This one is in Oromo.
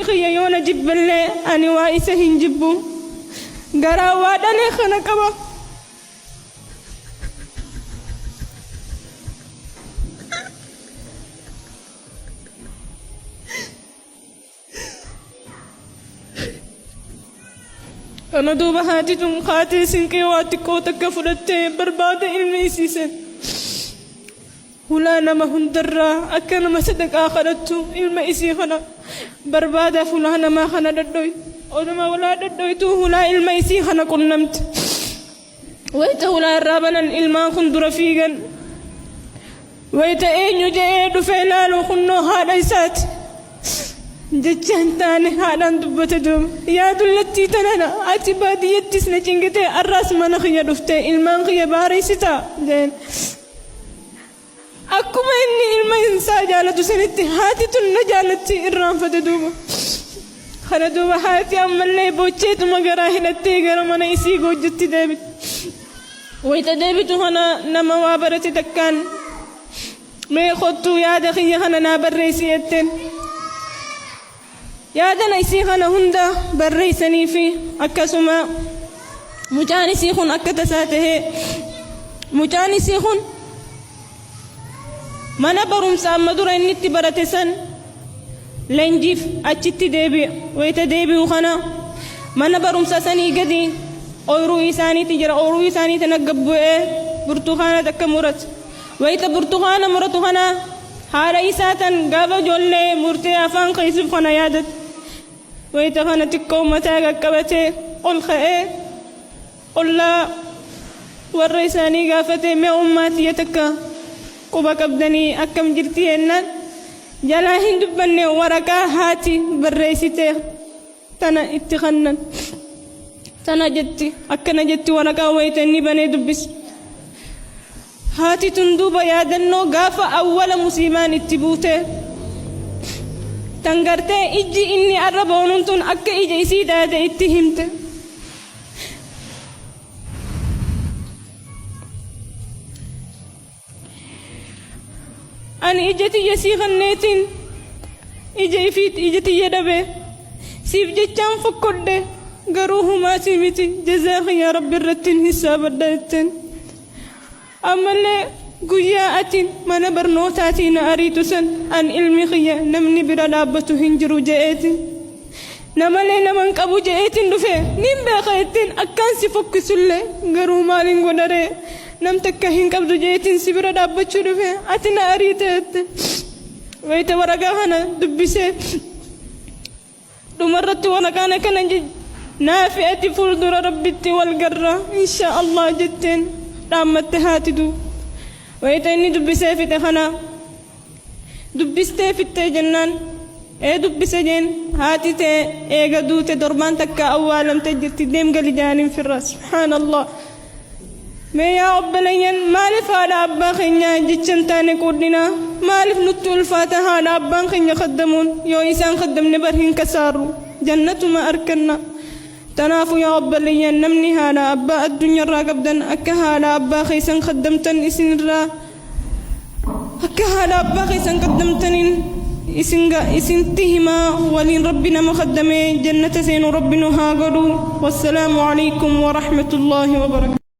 kiyya yoo na jibbellee ani waa isa hin jibbu. Garaa waa dhalee kana qaba. Kana duuba haati tun kaatee sinqee waa xiqqoo takka fudhattee barbaada ilmi isii san. Hulaa nama hundarraa akka nama sadaqaa kadhattu ilma isii kana barbaadaaf hulaa namaa kana dhadhoytu. Oduma hulaa dhadhoytuu hulaa ilma isii kana qunnamte. Wayta hulaa irraa banan ilmaan kun dura fiigan. Wayta eenyu je'ee dhufee laalu kunnoo haadha isaati. Jecha hin taane haadhaan dubbate duuba. Yaa dullattii tanana ati baadiyyattis na cingitee arraas mana kiyya dhuftee ilmaan kiyya baareessitaa jeen. Akkuma inni ilma isaa jaalatu sanitti haati tun na jaalatti irraanfate duuba. Kana duuba haati ammallee boocheetuma garaa hidhattee gara mana isii goojjutti deebite. Wayita deebitu kana nama waa barate takkaan mee kottuu yaada kiyya kana naa barreessi jetteen. Yaadana isii kana hunda barreessanii fi akkasuma mucaan isii kun akka tasaa tahee mucaan isii kun mana barumsa amma dura inni itti barate san leenjiif achitti deebi'e. Wayita deebi'u kana mana barumsa sanii gadi ooyruu isaaniiti jira. Ooyruu isaanii tana gad bu'ee burtukaana takka murate. Wayita burtukaana muratu kana haadha isaa tan gaafa ijoollee murtee afaan keessuuf kana yaadate. Wayita kana xiqqoo mataa qaqqabatee ol ka'ee ollaa warra isaanii gaafatee mee ummaa tiyya takka quba qabdanii akkam jirti jennaan jalaa hin dubbanne waraqaa haati barreessite tana itti kannan. Tana jetti akkana jetti waraqaa wayita inni banee dubbisu. Haati tun duuba yaadannoo gaafa awwala musiibaan itti buute tan gartee ijji inni arra boonuun tun akka ija isii taate itti himte. Ani ija tiyya sii kanneetiin ija ifiit ija tiyya dhabe siif jechaan fokkodhe garuu humaatii miti jazaa kiyya rabbi irrattiin hissaabadha jetteen. Ammallee guyyaa ati mana barnootaatii na ariitu san an ilmi kiyya namni bira dhaabbatu hin jiru je'eetiin namalee naman qabu je'eetiin dhufe niin beeka jetteen akkaan si fokkisullee garuu maalin godharee nam takka hin qabdu je'eetiin si bira dhaabbachuu dhufe ati na ariite jette. Wayita waraqaa kana dubbisee Dhumarratti waraqaan akkana jetti, Naafi ati fuuldura Rabbitti wal garra inshaa Allah jetteen dhaammatte haati duuba. Wayita inni dubbisee fixe kana dubbistee fixxee jennaan ee dubbise jeen haati tee eega duute torbaan takka awwaalamte jirti deem gali jaaniin firra subhaanallah. Mee yaa obboleeyyan maaliif haadha abbaa keenyaa jecha hin taane quudhina? Maaliif nutti ulfaata haadha abbaan keenya khaddamuun? Yoo isaan khaddamne bar hin kasaarru. Jannatuma arkanna. Tanaafu yaa obboleeyyan namni haadha abbaa addunyarraa qabdan akka haadha abbaa keessan khaddamtan isinirraa Akka haadha abbaa keessan qaddamtaniin isin isintti himaa waliin rabbi nama khaddamee jannata seenu rabbi nu haa godhu wassalaamu aleykum warahmatullaahi wabarakaatu.